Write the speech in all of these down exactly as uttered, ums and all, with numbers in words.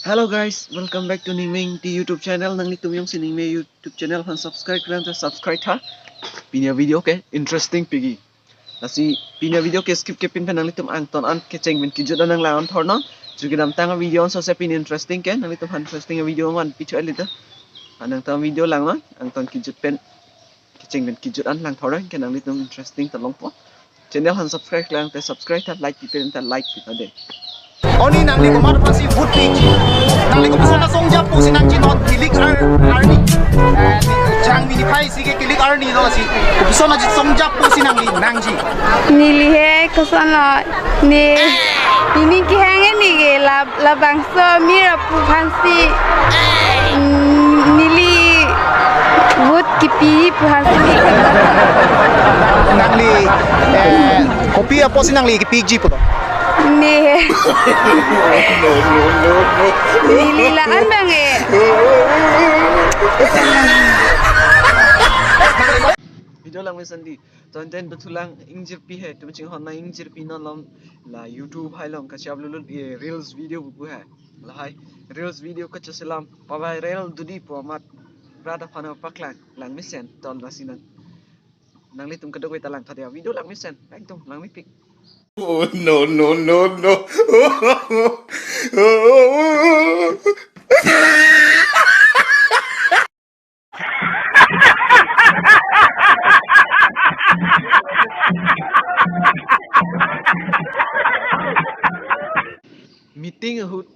Hello guys, welcome back to Ningmei Ingti YouTube channel. Nanglitum jongsi Ningmei YouTube channel aphan subscribe klemkle te subscribe tha. Pini avideo ke interesting pik-ji. Lasi pini avideo ke skip kepin pen nanglitum angton an kecheng pen kejut an nanglang thornon. Ju kedamtang avideo anso si pini interesting ke nanglitum aphan interesting avideo man pithu alita. Nangtum video langnon, angton kejut pen kecheng pen kejut an lang thornon ke nanglitum interesting ta longpo. Channel aphan subscribe klemkle te subscribe tha, like pipe ta like pi tha dei. Oni nangli komat aphansi vote piji? Nangli kopuson asong jap pusi nangji non kilik ar arni. Eh, jang mini phai si ke kilik arni lo si. Kopuson aji song jap pusi nangli nangji? Neli he koson lo ne, neli kehang ne ke la labangso mir apu aphansi, mm, neli vote kipi pu aphansi. Nangli, eh, kopi apotsi nangli kipiji pulo? Ne. Neli la-an bang e. Video langmesen dei. Tonten dothulang ingjirpi he, itum chinghon nang ingjirpi non lom la YouTube hai along kachi-upload, eh, reels video pu he. Lahai reels video kachiselam paviral dodi pu amat rat aphan paklang langmesen ton lasi nang. Nanglitum kedok weta lang tha dei, video langmesen, langtum langmepik. Oh, no, no, no, no. Meeting ahut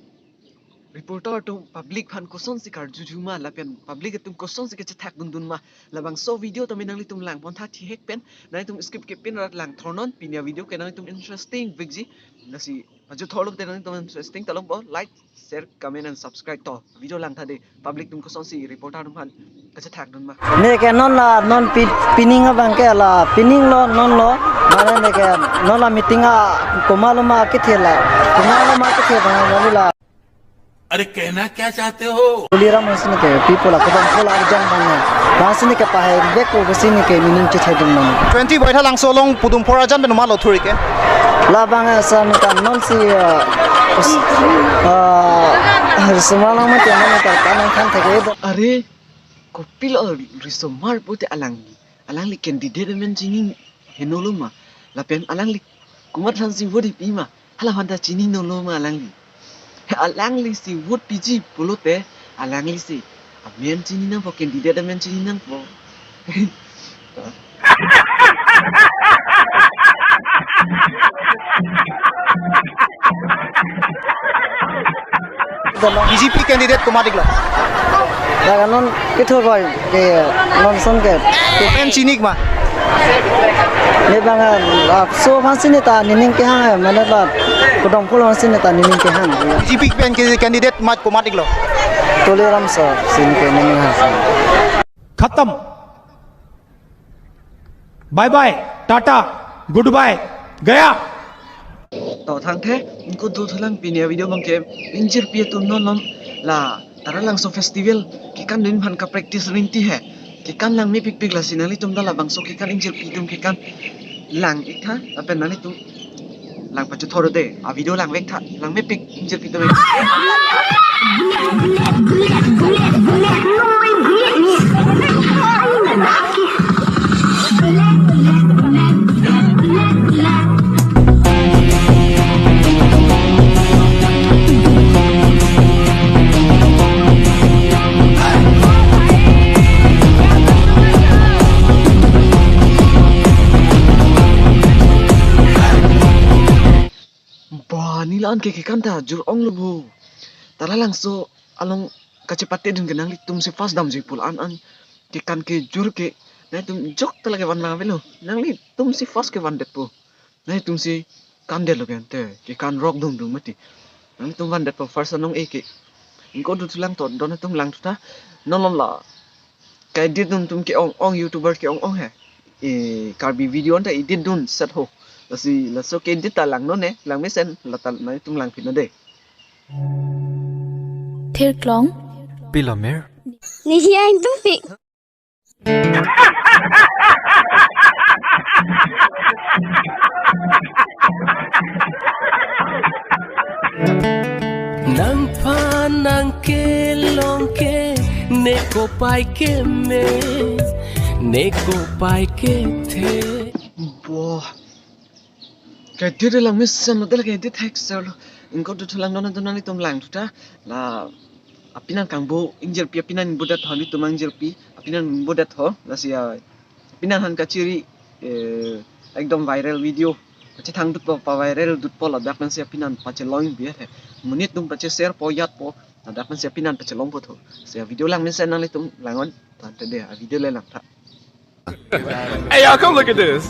reporter atum public aphan kosonsi karjujun ma lapen public atum kosonsi kachethak dundun ma, labangso video tame nanglitum langpon tha thihek pen, nanglitum skip kepin rat lang thornon. Pini avideo ke nanglitum interesting pik-ji. Lasi pajut thorlo te nanglitum interesting ta longpo, like, share, comment and subscribe to. Video lang tha dei, public atum kosonsi reporter atum aphan kachethak dun ma. Ne ke non la non pi-, pining abang ke la pining lo non lo. Mane ne ke non la meeting a komat lo ma kethe la. Komat lo ma kethe bang la la. अरे कहना क्या चाहते हो? Tuliram hansi ne ke people a kodam pol arjan bang na. Hansi ne ke pahai bek ko besi ne ke meaning chethe dun ma. Twenty Baithalangso along pudum phor arjan pen ma lo thuri ke. Labang asa ne kan nonsi, ah, us-, ah, risomar lang mati non ne kan kan thek-e do. Are, kopilo risomar pute alangli? Alangli candidate amen chini heno lo ma? Lapen alangli komat aphansi vote pi ma? Hala aphan ta chinilo ma alangli? Alanglisi vote piji pulote alanglisi amen chini nangpo, candidate amen chini nangpo. B J P candidate komat iklo? Dak non kethur bai ke non son ke. Pen chini ma? Ne bang, ah, so aphansi ne ta nening kehang, mane ba kodam pol aphansi ne ta nening kehang. B J P pen ke candidate mat komat iklo? Tuliram sir si ne ke nening hang. खत्म। Bye bye, tata, good bye, गया। To thangthe, ingkoi dothulang pini avideo abang ke ingjirpi atum non lom la Taralangso festival kekan dun aphan kapractice rinti he. Kekan langmepikpik, lasi nanglitum ta labangso kekan ingjirpi atum kekan lang ik tha, lapen nanglitum lang pachethor dei, avideo langvek tha, langmepik ingjirpi atum. Ba, neli la-an ke kekan ta jur onglo bo. Taralangso along kachepate dun ke nanglitumsi first damji pu la-an an kekan ke jur ke. Nanglitum jok ta lake van ma avelo. Nanglitumsi first kevandetpo. Nanglitumsi kandetlo ke ante kekan rok dungdung mati. Nanglitum vandetpo first anong e ke. Ingkoi dothulang to, don atum langthu tha. Non lom la ka-edit dun atum ke-ong-ong, YouTuber ke-ong-ong he. E, Karbi video anta edit dun set ho. Lasi laso ke-edit ta langnon ne, langmesen, la ta nanglitum langpinnon dei. Thirklong. Pilomir. Nihi ain tungpik. Nangphan Nang kelong ke, ne kopai keme, ne kopai kethe. Boh. Kedit lang mesen lo, dela kedit hek ser lo. Ingkoi dothulang don atum nanglitum langthu tha. La apinan kangbo ingjirpi, apinan bodet ho, nelitum ingjirpi, apinan bodet ho. Lasi a, apinan aphan kachiri, eh, ekdom viral video kachethang dutpo, pa viral dutpo, ladak pensi apinan pachelong bi he. Monit atum pache share po, yat po, ladak pensi apinan pachelongpo tho. Si a video lang mesen nanglitum lang-on, tangte dei, a video le langtha. Hey, y'all, come look at this.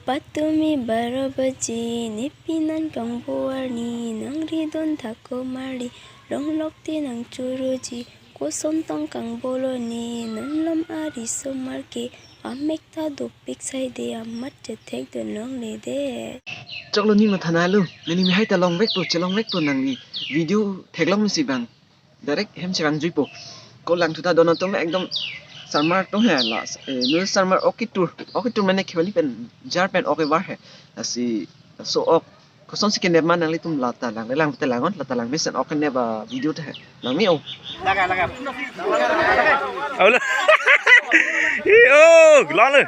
Patumi baro baji, ne pinan kangbo arni, nang ridon thako marli, longlok te nang churuji, koson tong kangbo lo ne, non lom ari somar ke, amek ta dopik sai dei, amat chethek dun longle dei. Choklo, ne matha nanglo, neli mehai ta longvekpo, chelongvekpo nangli video theklong mesi bang. Direct hem chevang juipo. Ko langthu tha don atum, ekdom sarmar atum he la. Eh, nu sarmar ok ketur. Ok ketur mane kevali pen jar pen ok kevar he. Lasi so ok. Kosonsi kenep ma nanglitum lata lang, lang te lang-on, lata lang mesen ok kenep a video tha he. Lang me-o. Alo. Ih, oh, glan le.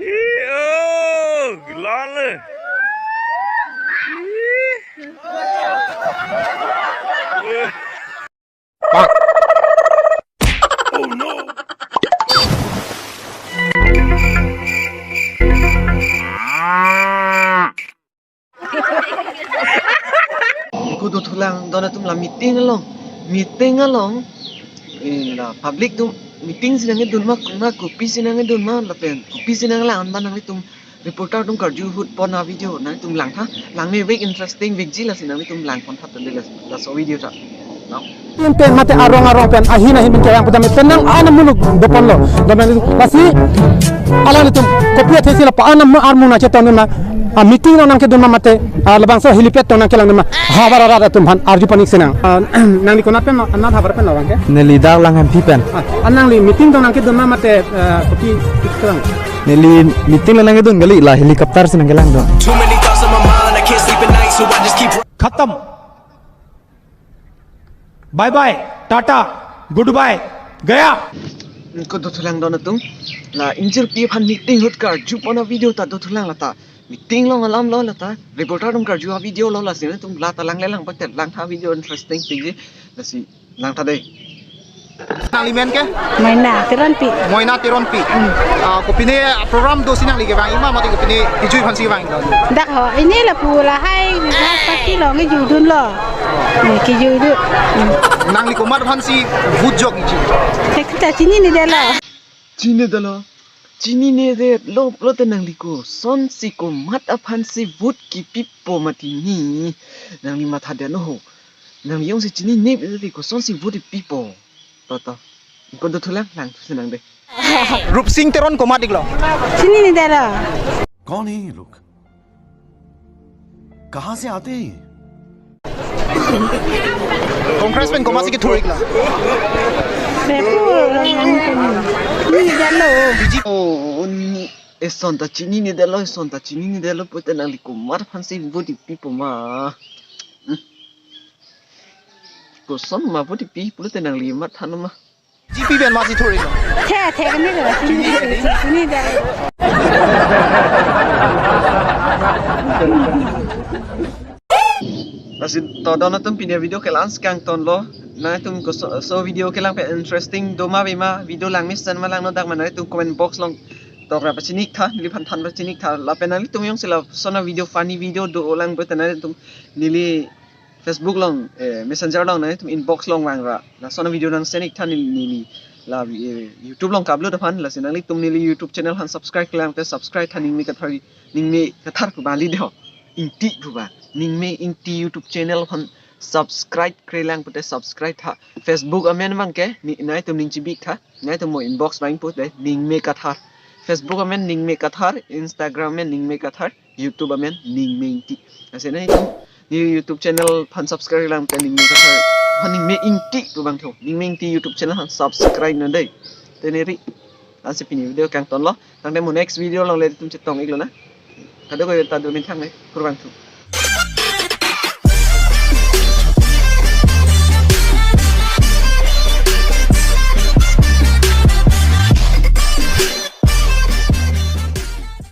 Ih. Oh, glan le. Oh no. Ingkoi dothulang don atum la meeting along, meeting along, eh, la public atum meeting si nangkedun ma, ma kopisi nangkedun ma, lapen kopisi nanglang-on ma nanglitum reporter atum karju ahut pon a video nanglitum langtha, langme vek, interesting vekji, lasi nanglitum langpon tha tangte, la, laso video tha. No? Pen pen mate arong arong pen ahin ahin pen kevang putame penang ana muluk doponlo. Domen lasi alanglitum kopi athesi la pa ana mu armu nangchetongdun ma, a meeting along nangkedun ma mate, a labangso helipad along nangkelangdun ma, havar arat atum aphan arju panik sinang. A, nangli konat pen lo, anat havar pen lo bang ke? Neli Darlang Hemphi pen. A, nangli meeting along nangkedun ma mate, a, kopi kelang? Neli meeting along nangkedun kali, la helicopter si nangkelangdun. Too many thoughts on my mind, I can't sleep at night, so I just keep Khatam. Bye bye, tata, goodbye, gaya. Ingkoi dothulang don atum, la ingjirpi aphan meeting ahut karju pon a video ta dothulang lata. Meeting along alam lo lata. Reporter atum karju a video lo, lasi nanglitum lata langle lang, patet langtha, video interesting tinggi. Lasi langtha dei. Nangli men ke? Moina Teronpi. Moina Teronpi. Hmm. Ah, kopine program dosi nangli kevang ma mate kopine kejui aphansi kevang? Dak ho, pini lapu lahai, lahai party along kejudunlo. Hmm, kejudun. Hmm. Nangli komat aphansi vote jokji? Thekta chininedetlo. Chininedetlo. Chininedetlo pulote nangli kosonsi komat aphansi vote kepipo mati ni? Nangli matha det non ho. Nangli jongsi chinine pulote kosonsi vote pipo? To, to. Ingkoi dothulang, langthu sinang dei. Rupsing Teron komat iklo? Chininedetlo. कौन है ये लोग? कहाँ से आते हैं ये? Congress pen komatsi kethur iklo? Bepul, chininedetlo. Oh, ni eson ta chininedetlo, eson ta chininedetlo pulote nangli komat aphansi vote pipo ma? Hmm. Koson ma vote pi pulote nangli matha non ma? G P pen masi thur iklo? The, the, kani kala, chini, chini, chini da. Lasi to don atum, pini a video ke la-an si kangtonlo. Nangtum koso, so video kelang pen interesting do ma ave ma, video lang mesen ma, langno dak ma, nangtum comment box along tokra pachini iktha, neliphan than pachini iktha. Lapen nangtum jongsi lason a video, funny video dolang pulote nangtum neli Facebook along, eh, Messenger along nangtum inbox along vangra. Lason a video nang send iktha neli, neli la, eh, YouTube along ka-upload aphan. Lasi nanglitum neli YouTube channel aphan subscribe kelang te subscribe tha, Ningme Kathar, Ningme Kathar pu bali dei ho. Ingti pu ba. Ningme Ingti YouTube channel aphan subscribe kelang pulote subscribe tha. Facebook amen abang ke, ni, nangtum ning chibi iktha. Nangtum mo inbox vangpo dei, Ningme Kathar. Facebook amen Ningme Kathar, Instagram amen Ningme Kathar, YouTube amen Ningme Ingti. Lasi nangtum neli YouTube channel aphan subscribe lang te Ningme Kathar, ha Ningme Ingti pu abang tho. Ningme Ingti YouTube channel aphan subscribe non dei. Te neli Lasi pini video kangtonlo. Tangte mo next video along le tum chetong iklo na. Kadokave ta do mithang le. Kurvangthu.